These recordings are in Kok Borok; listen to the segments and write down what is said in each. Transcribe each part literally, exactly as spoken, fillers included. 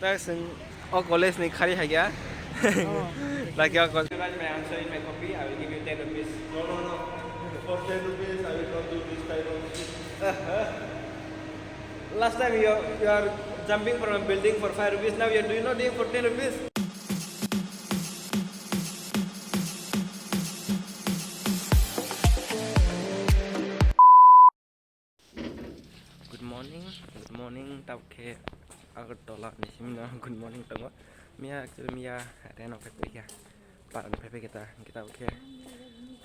Tak sing o college ni khari hagya. Lagi o college. Answer in my copy, I will give you ten rupees. No, no, no. For ten rupees, I will not do this type of thing. Last time you, you are jumping from a building for five rupees, now you are doing not doing for ten rupees. Good morning, good morning, tabuk khe Agartala ni simi no good morning tongo. Miya actually miya reno phai paikha, parani phai paikha ta, hwnkhe tabuk khe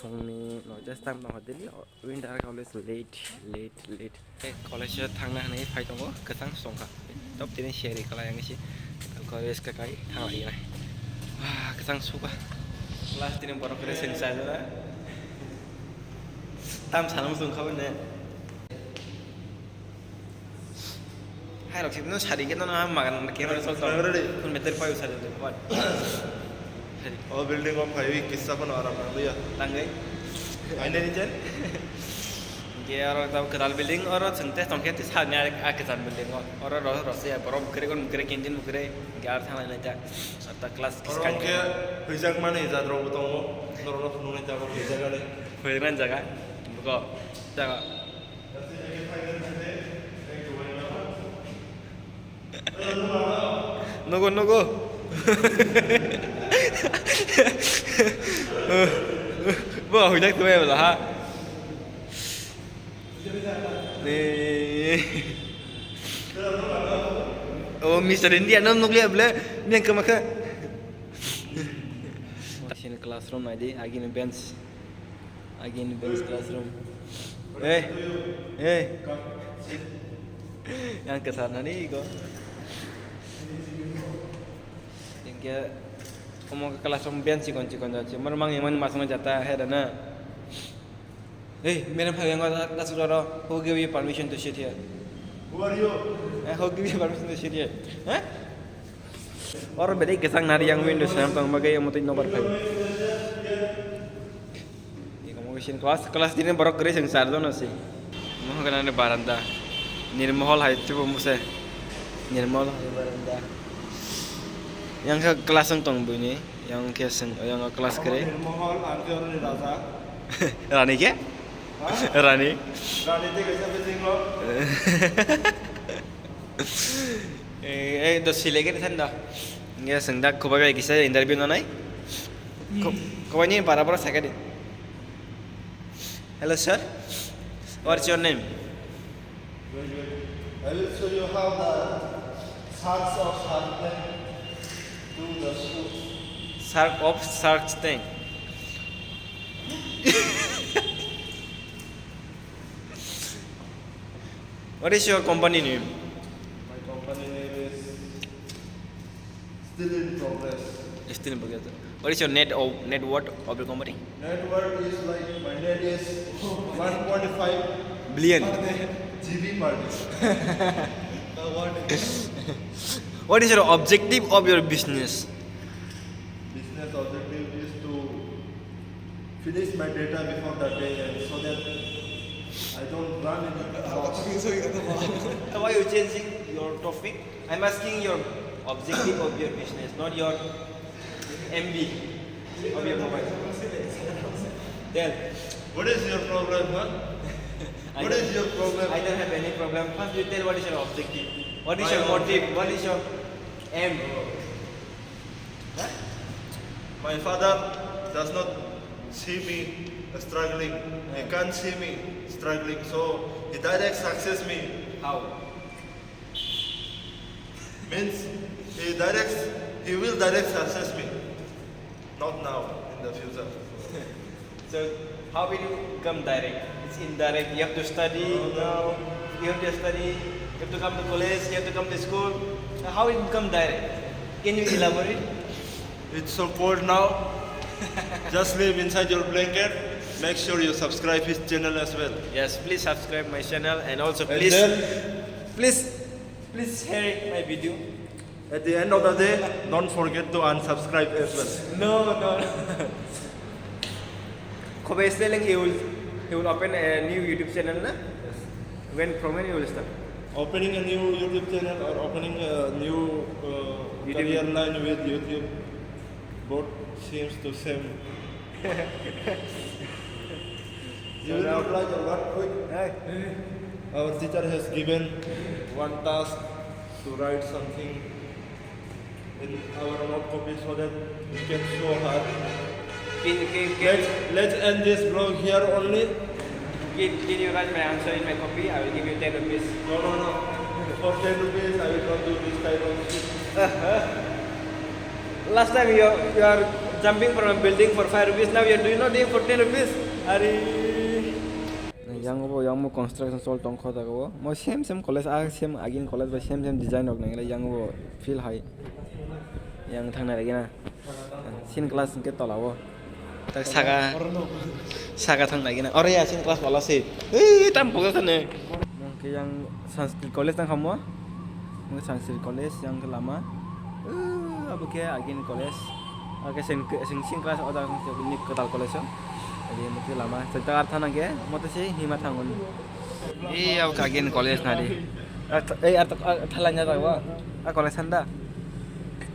phungni noita start tongo daily, winter always late, late, late. College o thangna hwnwi phai tongo, kwchang songkha, tab tini seri kwlai ang isi college ka kai thang lai nai. Ah, kwchang suka class tini borok khe seng sajana. Tam sana muchung kha bene. Hai rok sibno sari khe nono ha magan camera sol tong. Camera de. Phone meter payo sari de. What? Sari. O building o phaiwi kisa phano aram nang liya. Tangwi. Aina ni chen. Ge aro tau kwtal building oro chwng tei tong khe tei sani a kwtal building o. Oro ro ro se borok mukre kon mukre canteen mukre ge ar thang lai ta. Ata class kis Oro kang. Khe hwijak mani jat rok bo tongo. Norok no phunuknai jaga hwijak ani. Hwijak mani jaga. Buko. Jaga. Nogo, nogo. Bo hujak tuwe bela ha. Ni. Oh, Mister India, nom nukliya bela. Ni yang kemakha. Sini classroom aja, agi ni bench. Again, best classroom. Hey, hey. Yang kesana nih, kok. Yang kayak, kamu ke classroom bench cikon cikon aja. Mermang yang mana masuk jata, hey, dana. Hey, mere phai yang kau tak sudah roh. Who give you permission to sit here? Who are you? Eh, who give you permission to sit here? Huh? Oro bedai kwchang nari yang window swnam tong bagwi omo twi nobar phai. Iko mo sin class, class dine borok kwrwi chwng char jono si. Mohon gana ni baranda. Nirmohol hai chibo muse. Nirmol hai baranda. Yang khe class wng tong buini, yang khe chwng yang class kwrwi. Nirmohol ang khe oroni raja. Rani khe? Ha? Rani. Rani tei kaisa building o. Eh, eh, do sile ke than do. Nge sengda kobai bai kisa interview nanai. Ko-, kobai ni para para sakadi. Hello sir, what's your name? I will show you how the sharks of Shark Tank do the shoot. Shark of Shark Tank. What is your company name? My company name is Still in Progress. Still in Progress. What is your net of, net worth of your company? Net worth is like, my net is one point five billion. G B per day. What is your objective of your business? Business objective is to finish my data before the day end so that I don't run any loss. So why you changing your topic? I'm asking your objective of your business, not your M B of your mobile. Tell. What is your problem, huh? I What don't, is your problem? I don't have any problem. First, you tell what is your objective. What is My your ob- motive? What is your aim? Huh? My father does not see me struggling. He Yeah. can't see me struggling, so he directs success me. How? Means he directs, he will direct success me. Not now, in the future. So how will you become direct? It's indirect. You have to study. No, no. You have to study. You have to come to college. You have to come to school. So how it become direct? Can you elaborate? It's so cold now. Just live inside your blanket. Make sure you subscribe his channel as well. Yes, please subscribe my channel and also And please, then please, please share my video. At the end of the day, don't forget to unsubscribe as well. No, no, no. Kobe Snelling, he will, he will open a new YouTube channel, na? When, from when he will start? Opening a new YouTube channel or opening a new, uh, Career line with YouTube, both seems to same. You will not like a word quick. Hey. Our teacher has given one task to write something in our note copy so that we can show her. Can, can, can, let's, let's end this vlog here only. Can, can you write my answer in my copy? I will give you ten rupees. No, no, no. For ten rupees, I will not do this type of shit. Last time you, you are jumping from a building for five rupees, now you are doing not doing for ten rupees. Ari. Yang bo, yang bo construction sol tong kho jaga o. Mo same same college, ah, same agin college bai same same design rok nang yang bo feel hai. Yang thang nai lagi na. Sin class ke tola o. Tak saka, saka thang lagi na. Ore ya, sin class wala si. Eh, tam pogo kane. Ke yang Sanskrit college tang kamo. Mo Sanskrit college yang ke lama. Eh, abo ke agin college. Oke, sing, sing, sing class oda ni ketal college o. Jadi mo ke lama. Cerita artha nang ke, mo to si hima thangun. Iya, abo ke agin college nari. Ei, ar thalanya ta bo. A college handa.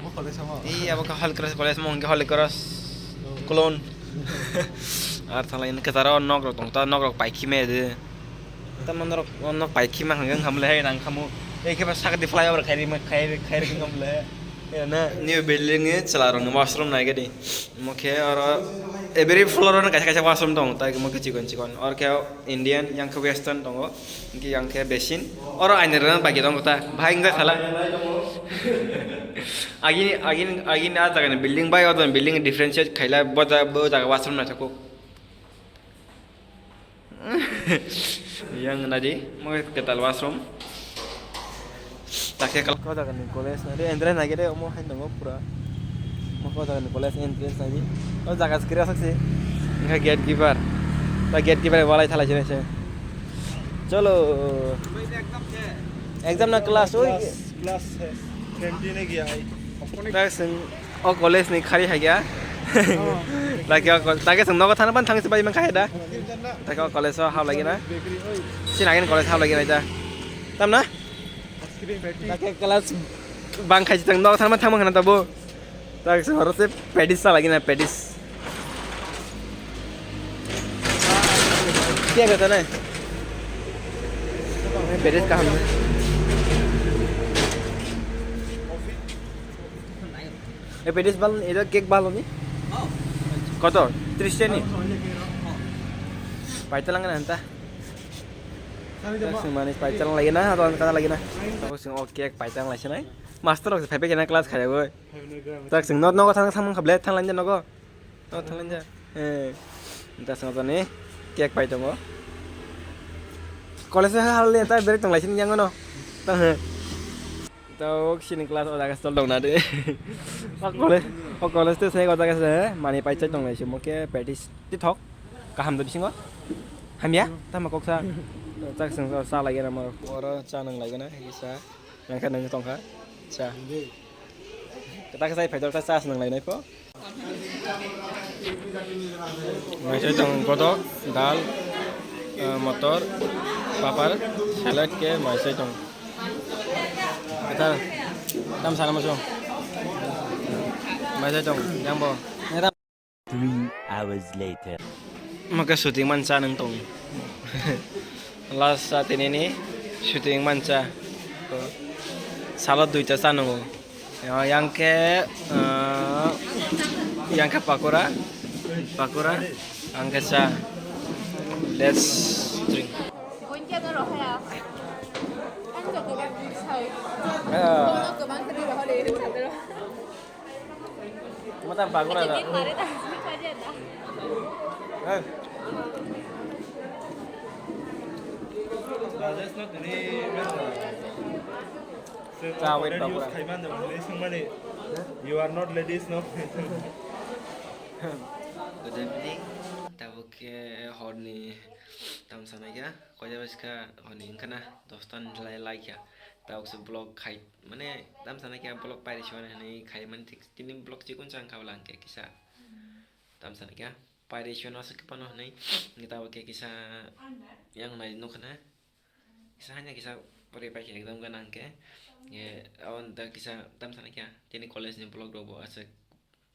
Bo college amo. Iya, abo ke Holy Cross college, mo hingke Holy Cross clone. Ar thalanya ni ketaro nok rok tong ta, nok rok paikhi me de. Tamo norok, o nok pai khima hwnkhai wngkha mole hai, nang khamu. Ei khe ba sakati flyover khairi ma, khairi, khairi wngkha mole hai. Eno new building ni chwla rokni washroom nai gadi. Omo khe oro every floor o kaisa kaisa washroom tongo, tai omo khe chikon chikon. Oro khe Indian, yang khe western tongo, hwnkhe yang khe basin. Oro aina rwna bagi tongo ta, bahai wngjak sala. Agini, agini, agini ah jagani building bai o jagani building differentiate khaila, bo ja-, bo jaga washroom naithok. Yang nadi, mo ketal washroom. Takhe kal-, ko jaga ni college nadi, entrance nagi de, omo hai tongo pura. Mo ko jaga ni college entrance nadi. O jaga skira sakse. Engkha gate keeper. Ta gate keeper walai thalai se. Cholo. Exam na class, oi. Class, class hai. Canteen e gaya hai. Tak sing. O college ni khari hai ya. Oh. Lagi o kol-, lagi seng nogo thangna ban thangsi bai man khai da. Lagi o college o hap lagi na. Bakery, oi. Sin agin college hap lagi na ja. Tam na? Ice cream patty. Lagi class bang khai jitang nogo thangna thangma khana tabo. Tak seng horo se pedis sa lagi na pedis. Kya kata na? Pedis kaham na? Coffee. E, pedis bal, edo cake bal ni? Oh. Koto? Tris ni? Oh. Paita lang na anta. Sami de. Sing manis paita lang lagi na, atau kata lagi na? Aku sing o cake paita lang lagi na. Master lagi phai phai kena class khaya boy. Tak sing not nogo thang samang kable thang lanja nogo. Not thang lanja. Eh. Anta sing ni cake pai tongo. College ha hal ni ta break tong lai sini yang no. Tang he. Tok sini class o jaga stol dong na de. O college, o college te sai o jaga se mani pai chai tong lai se mo ke practice ti thok. Kaham de bisingo. Hamya, tama kok sa. Chak seng sa, sa lagi na mo. Oro cha nang lagi na, sa. Yang ka nang tong kha. Cha. Kata ka sai phai dor ta cha nang lai nai po. Maisai tong kodok, dal, eh, motor, papar, salad ke maisai tong. Atar, tam sana masuk. Maisai tong, yang bo. Three hours later. Maka shooting man cha nang tong. Last sa tini ni shooting man cha. Salo duita cha nang. Ya, yang ke, eh, yang ke pakora, pakora, yang ke cha. Let's drink. Ya. Mata pakora da. Eh. Cha wait, pakora. You are not ladies, no? Good evening. Tabuk ke horni tam sanai kha. Koya baska horni wngkha na, dosta ni lai, lai kha. Tabuk se vlog khai, mane tam sanai kha vlog pairi sona hinui khai mani thik. Tini vlog chikon chang kha bwla hwnkhe kisa. Tam sanai kha. Pairi sona aswk khe phano hinui. Hwnkhe tabuk khe kisa yang nai nukha na. Kisa hanya kisa pore paikhe ekdom gana hwnkhe. Ye, awan da kisa tam sana kya, tini college ni vlog rok bo aswk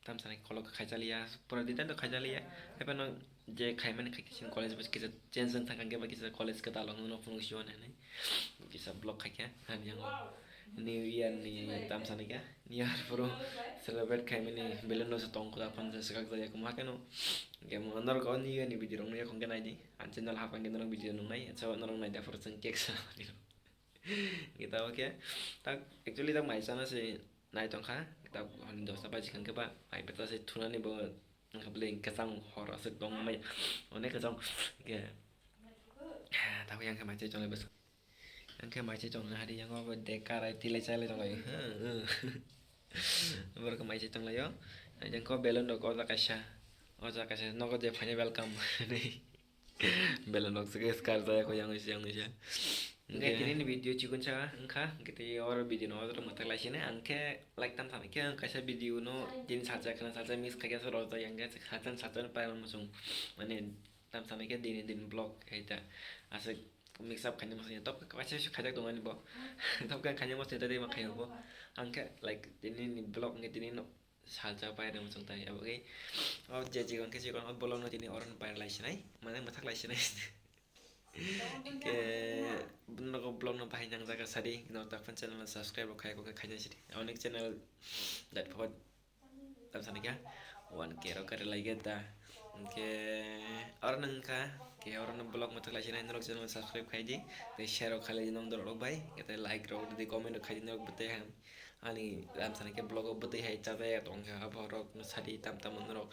tam sana kolok khaijaliya, pura detail to khaijaliya. Haibano je khaimani khai kisa college bo kisa change wng thangkha, ba kisa college kwtal wng no phunuk sio nai nai. Kisa vlog khaikha, ani yang new year ni tam sana kya, new year puro celebrate khaimani belun no se tong kha phone se swkak jaya kuma keno. Ge mo norok o new year ni video rok no yakung khe nai di, an channel hapang khe norok video nung nai, so norok nai da puro chwng cake sa. Kita oke. Tak, actually tak mai chana se nai tongkha. Tak honi dosta baji khan khe ba mai peta se thunani bo wngkha bwle kwchang hor aswk tong mai. Onek kwchang ke. Tak yang khe mai chai tonglai bwswk. Yang khe mai chai tonglai hari yang bo de karai tilai chai lai tonglai. Borok mai chai tonglaio. Yang ko belun rok oja kaisa. Oja kaisa nogo je phani welcome. Belun rok se skar jaya ko yang se yang se. Hingke tini ni video chikon sa wngkha, hingke tei oro video no oro mwthak lai sini, ang khe like tam sana khe ang kaisa video no tini salsa khna salsa miss khaikhe se rojak yang khe salsa salsa ni payam muchung mane tam sana khe dini din vlog khaita aswk mix up khaina muchung top kaisa se khaijak tongmani bo top khe khaina muchung tei ma khaio bo ang khe like tini ni vlog hingke tini no salsa pai rw muchung tai abo khe o je chikon khe chikon o bolong no tini oro no pai lai sinai mane mwthak lai sinai. Ke nogo vlog no bahai nang jaga sadi, no tak fan channel no subscribe rok khai ko khai jai sidi. Onek channel that pod tam sana kya one K rok kare lai geta. Ke oro nang kha ke oro no vlog mo tak lai sini norok channel subscribe khai di. Te share rok khai lai nong dorok bai. Ke te like rok di comment rok khai di norok bete ham. Ani tam sana kya vlog o bete hai cha ya tong kha borok no sadi tam tam norok.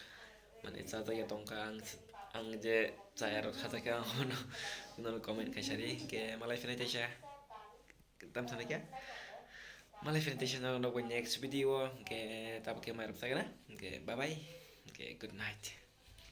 Mane chajakya tongkha ang, ang je chayarok khajakya ang hono nono comment khaisari, hingke malai phinai teisa tam sana khe, malai phinai teisa nono nokbai next video o, hingke tabuk khe mairok chagana, hingke bye bye, hingke good night.